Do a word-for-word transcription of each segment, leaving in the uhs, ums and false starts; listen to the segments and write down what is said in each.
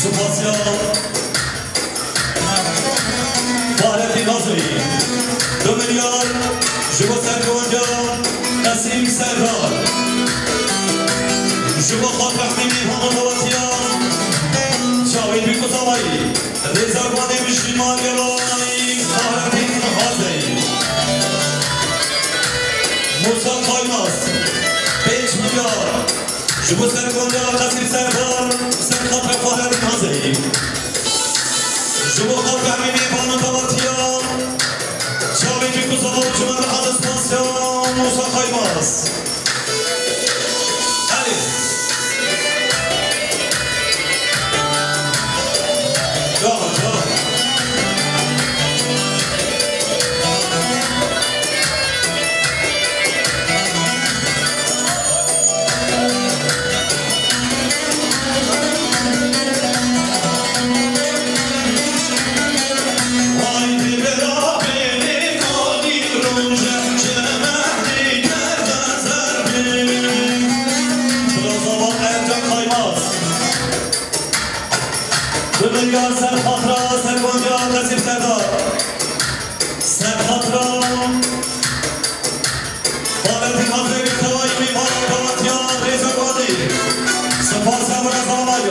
Spasiya Fahrettin Hazirî, du milyar ji bo serkewenda Qesîm Serdar. Ji bo xatir Hemî Mîvan û dawetiyan, çavên bîk û zavayî. Rêza Guadê Mijî Malê Ray Fahrettin Hazey. Musa Kaymaz, pênc milyar. Ji bo serkewenda Qesîm Serdar, ser xatir Fahrettin Hazey. Ji bo xatir Hemî Mîvan û dawetiyan, çavên bîk û zavan, çûme bi hezar spasiya Musa Kaymaz. Erê. Çava, çava. Bi milyar ser xatira serkewenda Qesîm Serdar. Ser xatira Fahrettin Hazê bi tevayî mîvan û dawetiyan Rêza Guadî. Spasiya Rêza Guadî.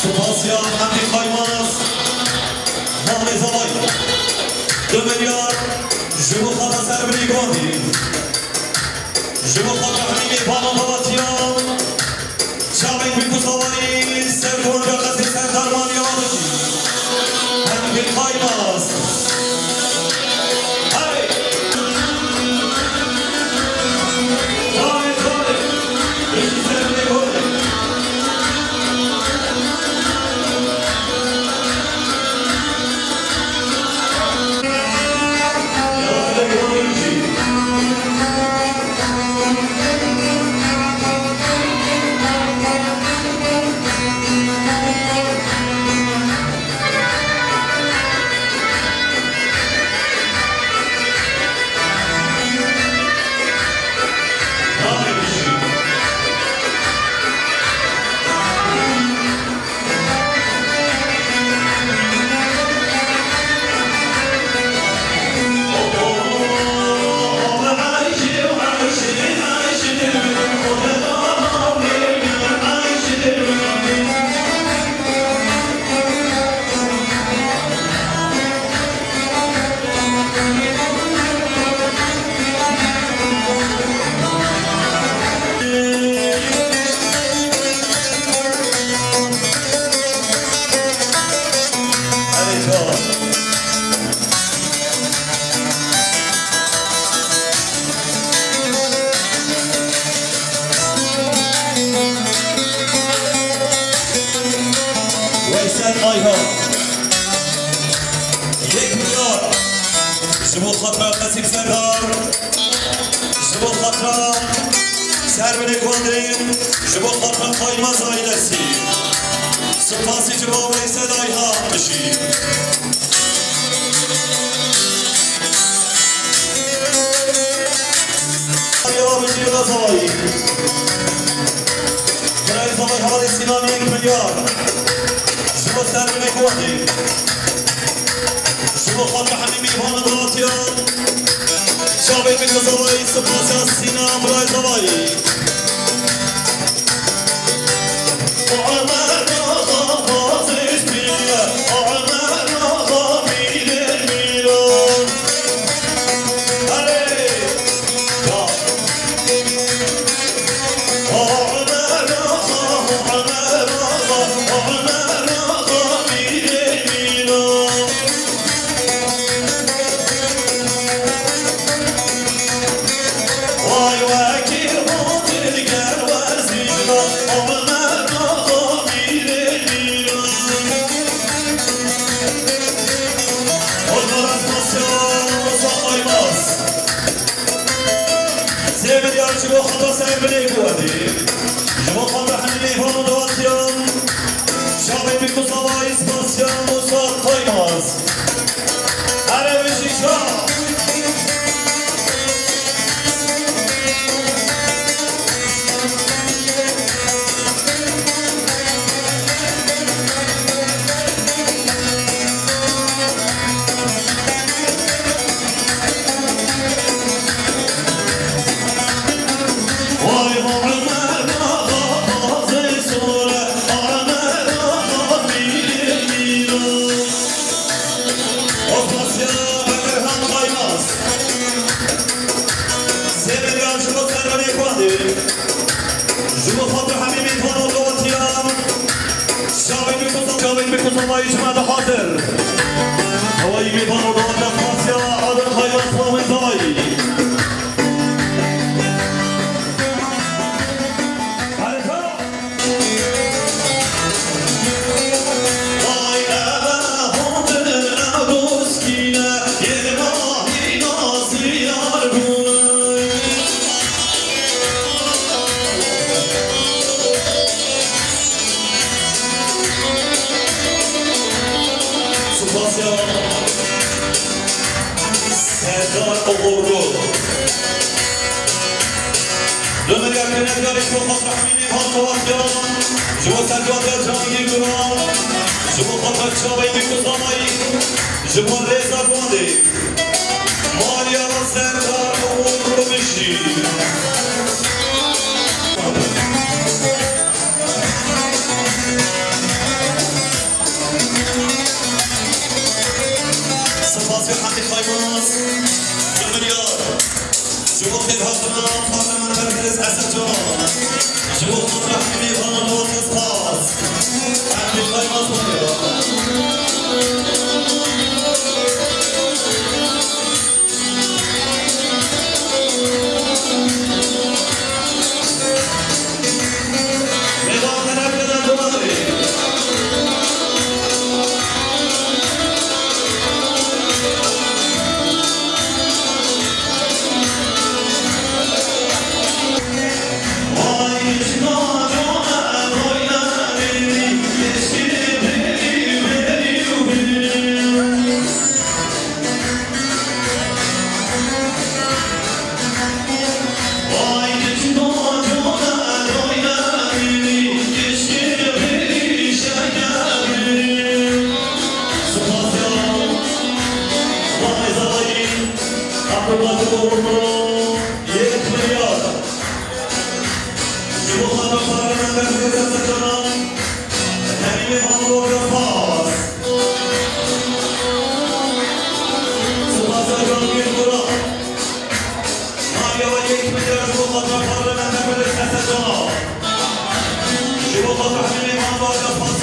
Spasiya Hemî Kaymaz. Malê Zavayî. Du milyar ji bo xatir Serbinê Guadî. Ji bo xatir Hemî Mîvan û dawetiyan. Çavên bîk û zavayî serkewenda Qesîm Serdar Malê Ray. Hemî Kaymaz. Hey! Hey, hey! Bijî Serbinê Guadî. Weysel Ayhan. Yek milyar. Ji bo xatira Qesîm Serdar. Ji bo xatira Serbinê Guadê. Ji bo xatira Kaymaz ailesî. Spasî ji bo Weysel Ayhan bijî. Ya bijî Reza Zavayî. Reza Zavayî hevalê Sînan yek milyar. Ji bo Serbinê Guadê. Ji bo xatir Hemî Mîvan û dawetiyan. Çavên bîk û zavayî, spasiya Sînan Reza Zavayî. Sê milyar ji bo xata Serbinê Guadê. Ji bo xata Hemî Mîvan û dawetiyan. Çavên bîk û zavayî, spasiya Musa Kaymaz. Erê bijî şa. Vay, çima da hazır. Havayı bir bana da Kafkasya, adım hayat, Muhammed Havayı. Harika. Vay, eve hatır, eve doskine, yerma hina ziyar bunun. Spas ya Serdar Oğurlu. Döner yakın edgar iş bu Fatih Mini Fatih ya. Ji bo Serdar Cahangir Duran. Ji bo Fatih Çavay Dikuz Amay. Ji bo Reza Gonde. Maliya Serdar Oğur Rubişî. Spas Hemî Kaymaz. Ji bo xêrhatina parlamenter Birêz Esed Canan. Ji bo xatir Hemî Kaymaz. Hemî Kaymaz. Ji bo xatir parlamenter Birêz Esed Canan, Herîmê Hamburg Spas. Spas Cangîr Duran. Maliya yek milyar ji bo xatir parlamenter Birêz Esed Canan. Ji bo xatir Herîmê Hamburg Spas.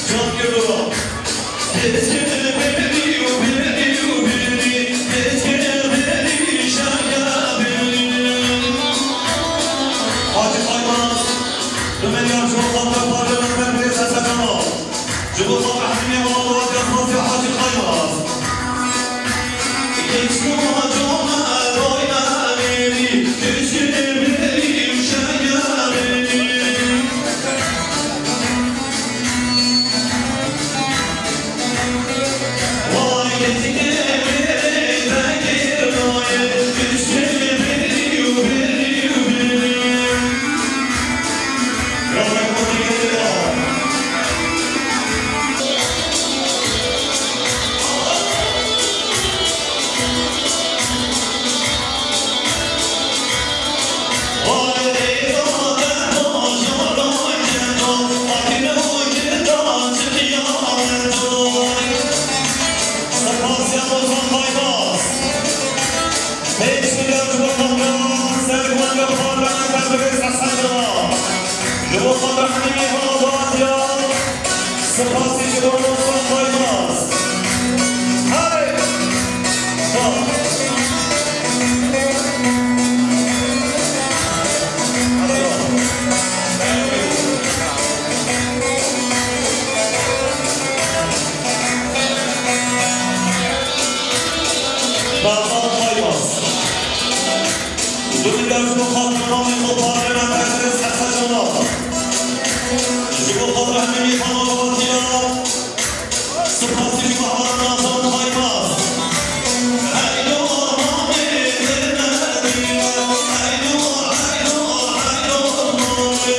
Can Yıldırım. Hacı Kaymaz. Döner ya, Cumhurbaşkanı Parlamenter Birêz Esed Canan. Cumhurbaşkanı Hemî Kaymaz. Hacı Kaymaz. Spasî ji bo Rostan Baybars. Hey! Baybars. Ji bo xatir mamê xwe, parlamenter Birêz Esed Canan. Ji bo xatir hemî xanavatiya, spasî ji bo hevalên Nazan Kaymaz. Heydo mamê, heydo, heydo, heydo mamê.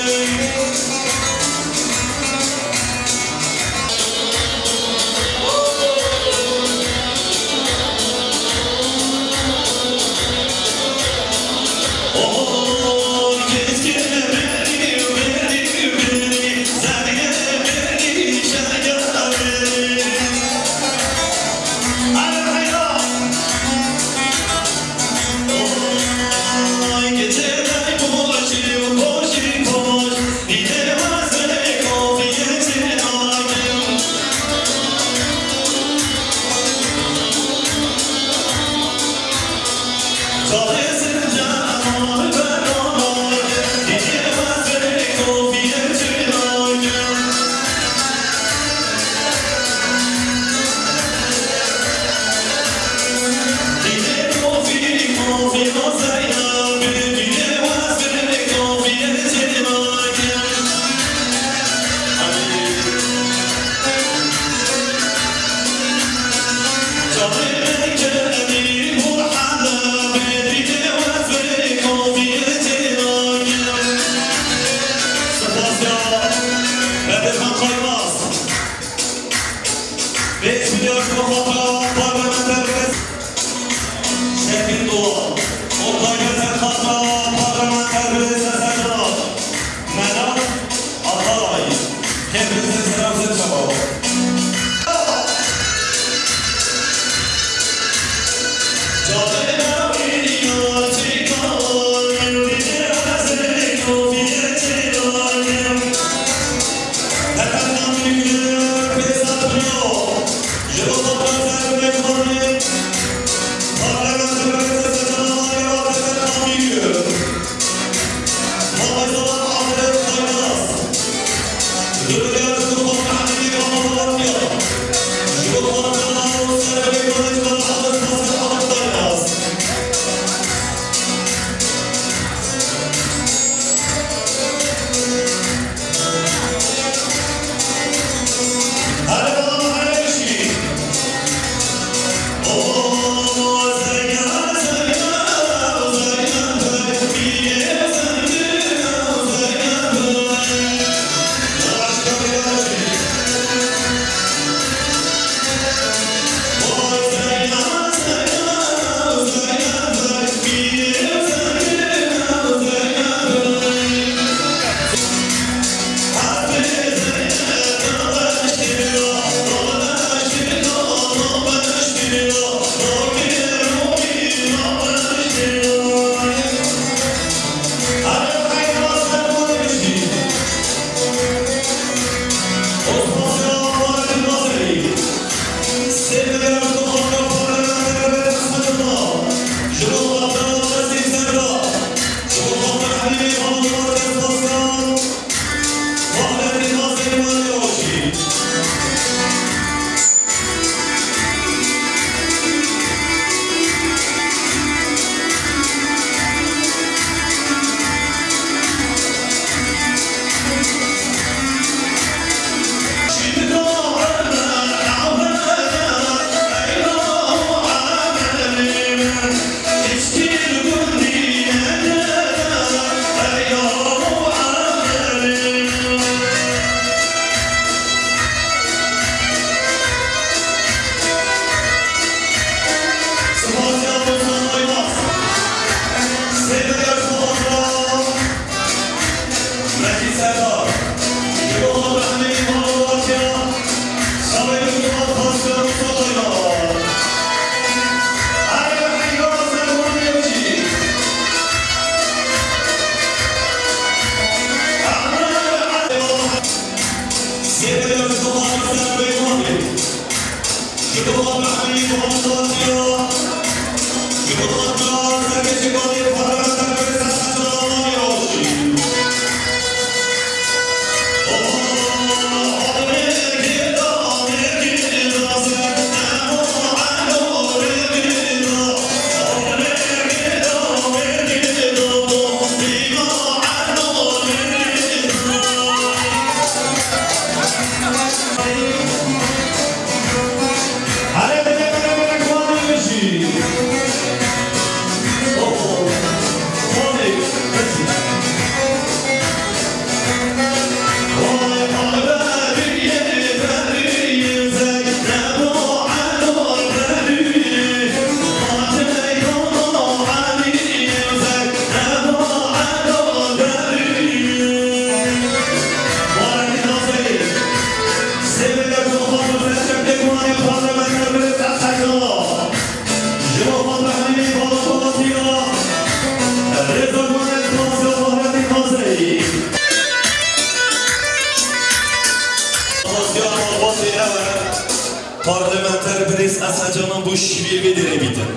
Parlamenter birêz Esed Canan bo şîvê vê derê bîtin.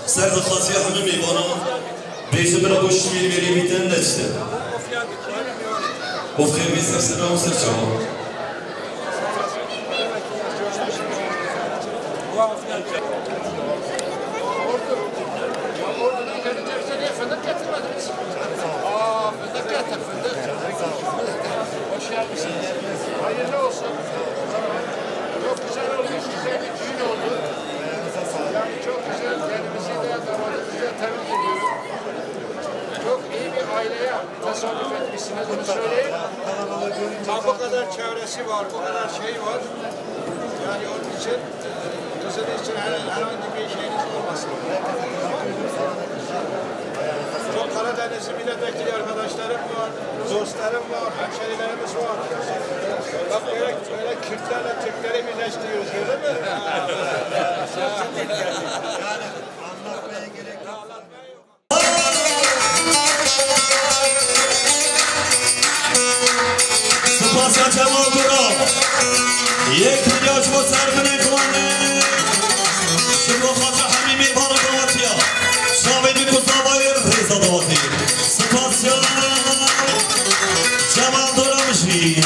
Ser dixwaziya hemî mêvanan bêjin bira bo şîvê vê derê bîtin neçitin. Bo xêr bê ser sera û ser çava. Fındık getir, fındık. Hoş gelmişsiniz. Hayırlı olsun. Çok güzel olmuş, güzel bir düğün oldu. Yani çok güzel, kendimizi de, damadımızı da tebrik ediyorum. Çok iyi bir aileye tesadüf etmişsiniz, bunu söyleyeyim. Ha, bu kadar çevresi var, bu kadar şey var. Yani onun için, e, kızın için her-, herhangi bir şeyiniz olmasın. Çok Karadenizli milletvekili arkadaşlarım var, dostlarım var, hemşerilerimiz var. Bak, böyle, böyle Kürtlerle Türkleri birleştiriyoruz, gördün mü? Spasiya Cemal Duran. Yek milyon ji bo ser binê Kowanê. Ji bo xatir hemî mêvan û dawetiya. Çavê din ku zavayê rêza dawetê. Spasiya Cemal Duran mijî.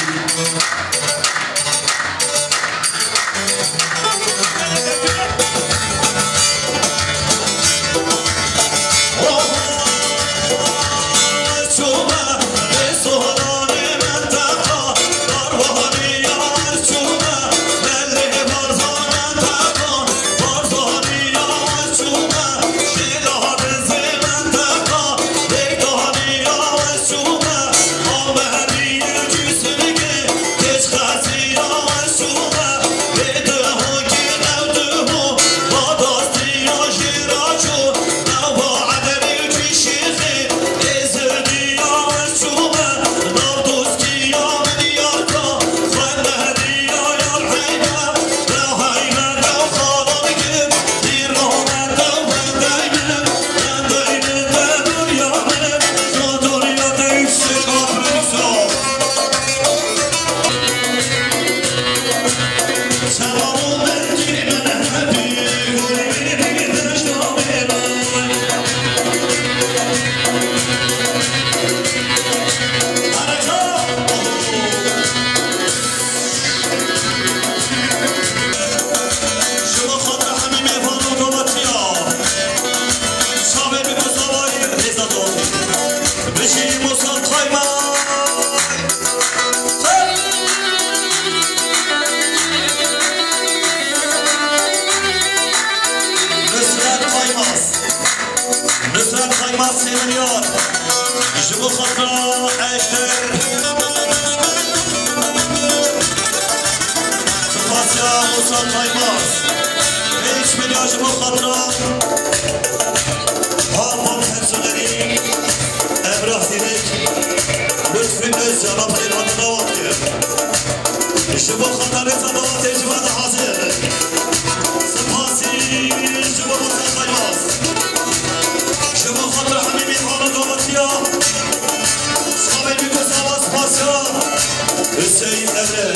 Taymaz Sêmiryar, ji bo xatira Eşter. Spasiya Musa Taymaz. Pênc milyon ji bo xatira Hakan Tersonerî, Emrah Zîrek, Lütfü Özcan, Abdülkadir Davat. Ji bo xatir rêza dawatê ji me de hazir. Spasî ji bo Musa Taymaz. Ji bo xatir hemî mêhmana dawetiya. Sabe bi ku sava spasiya Hüseyin Emre.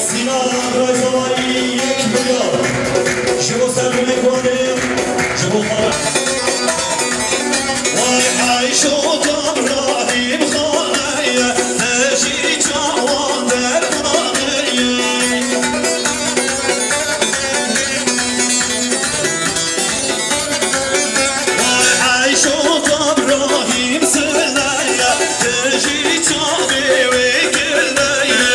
Sinan Rojavayî yek milyar. Ji bo sergirêk Wanê, ji bo xwe. Vay Ayşo Tam Rahîm Xaneye, te jî çawan dermaneye. Vay Ayşo Tam Rahîm Sileye, te jî çavê wê kireye.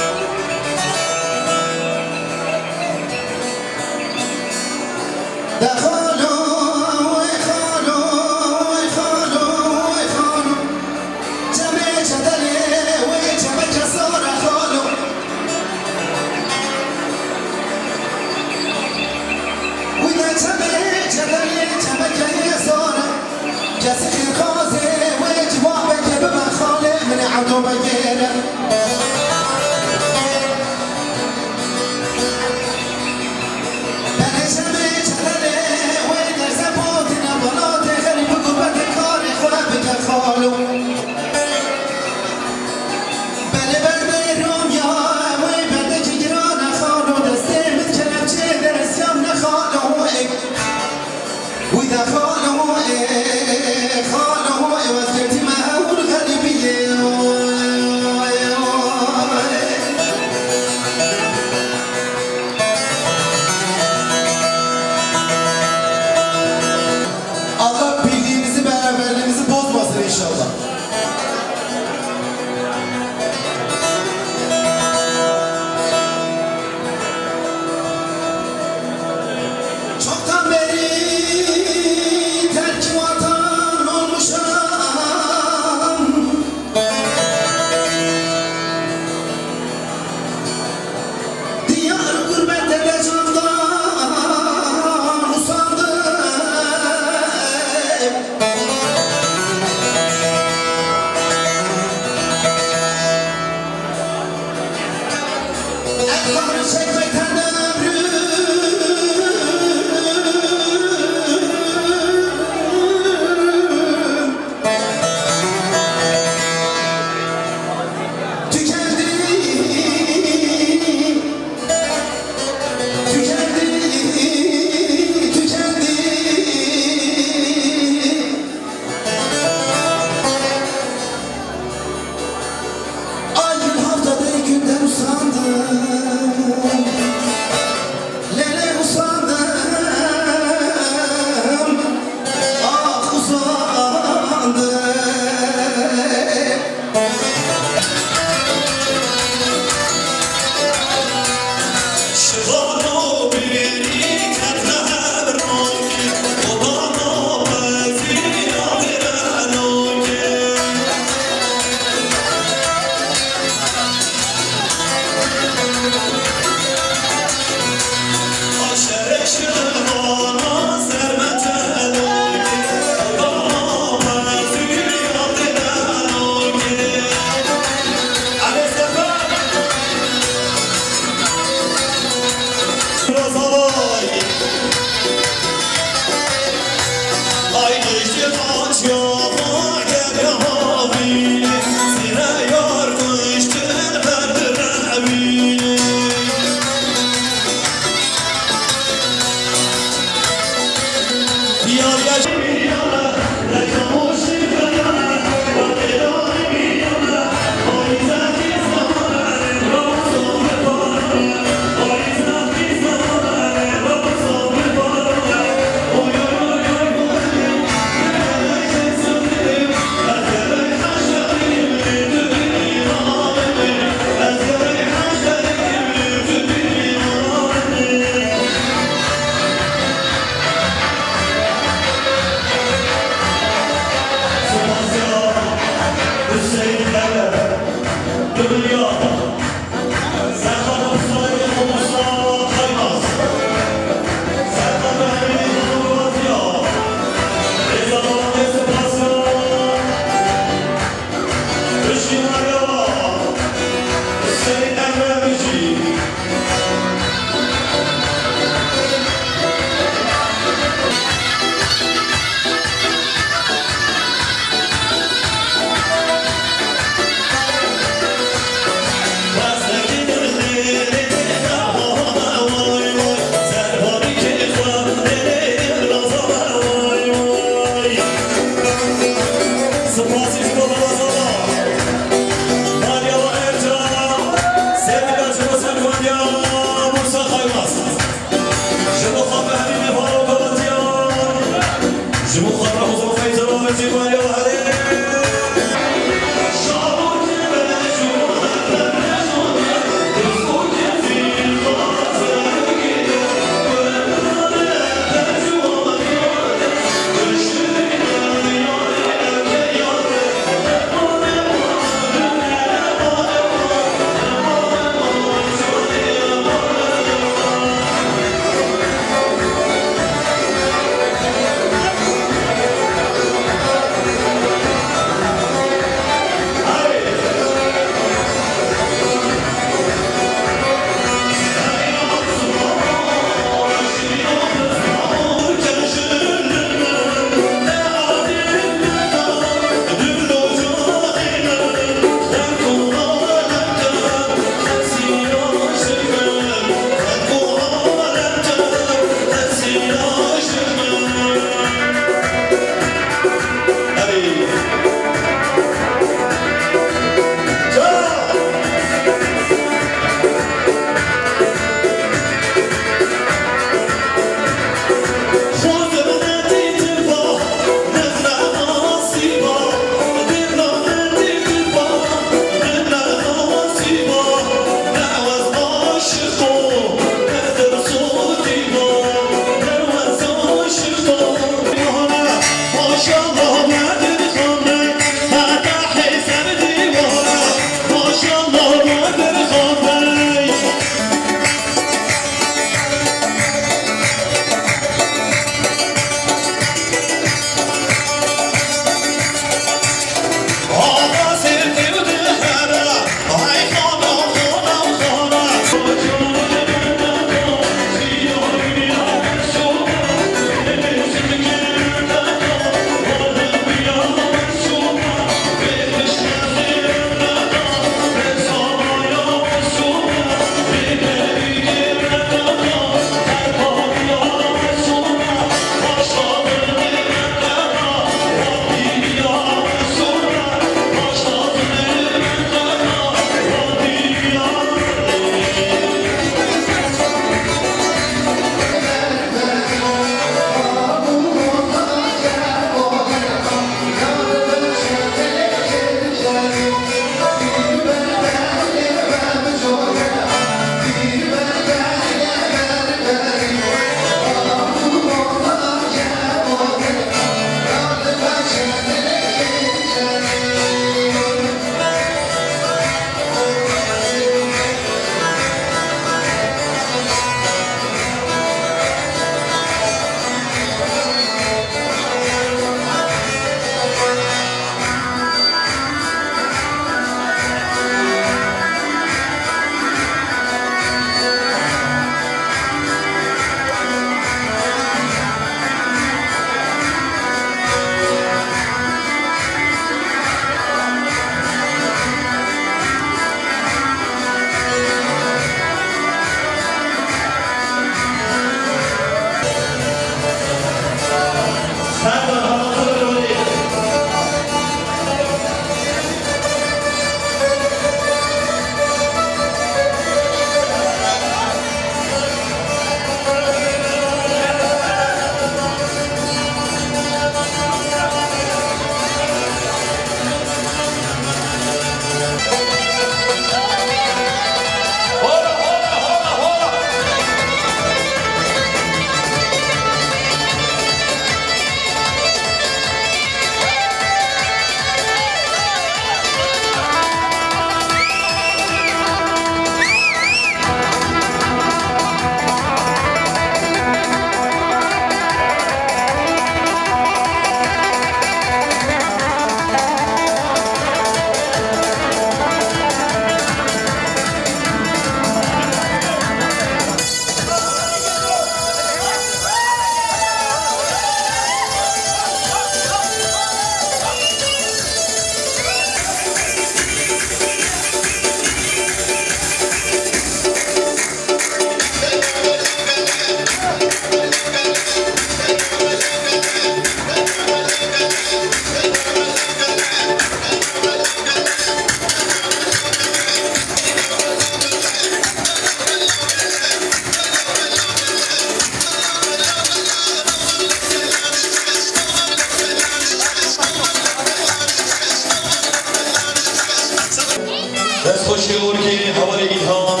Destxweşê orkê hevalê Îlhan.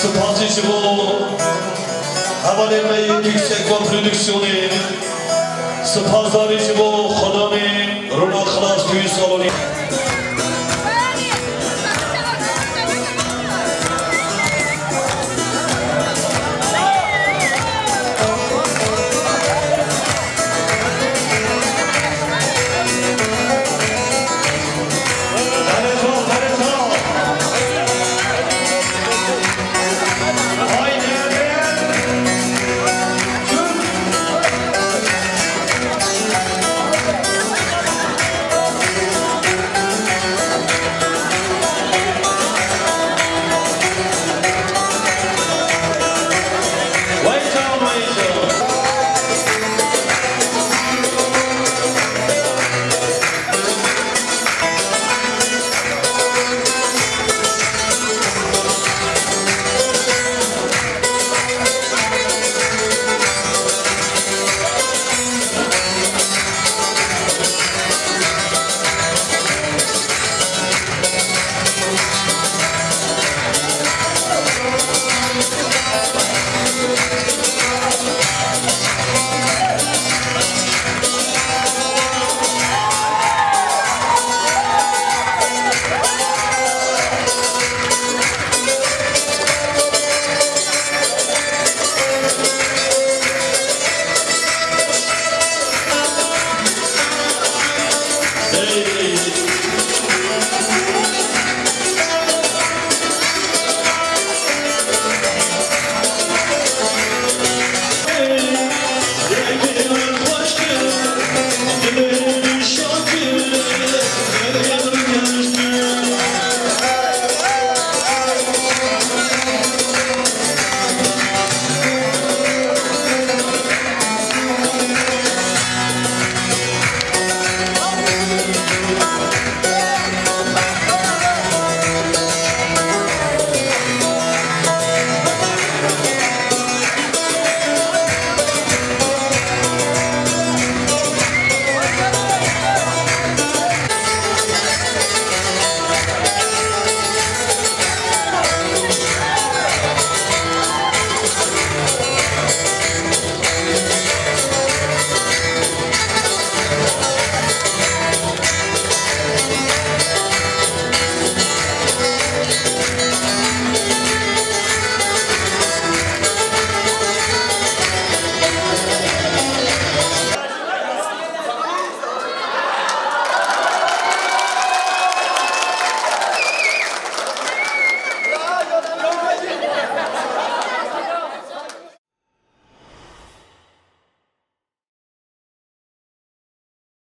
Spasî ji bo hevalê me yê Yüksekva Prodüksiyonê. Spasdarî ji bo xwedanê Ronak Xilas Düğün Salonî.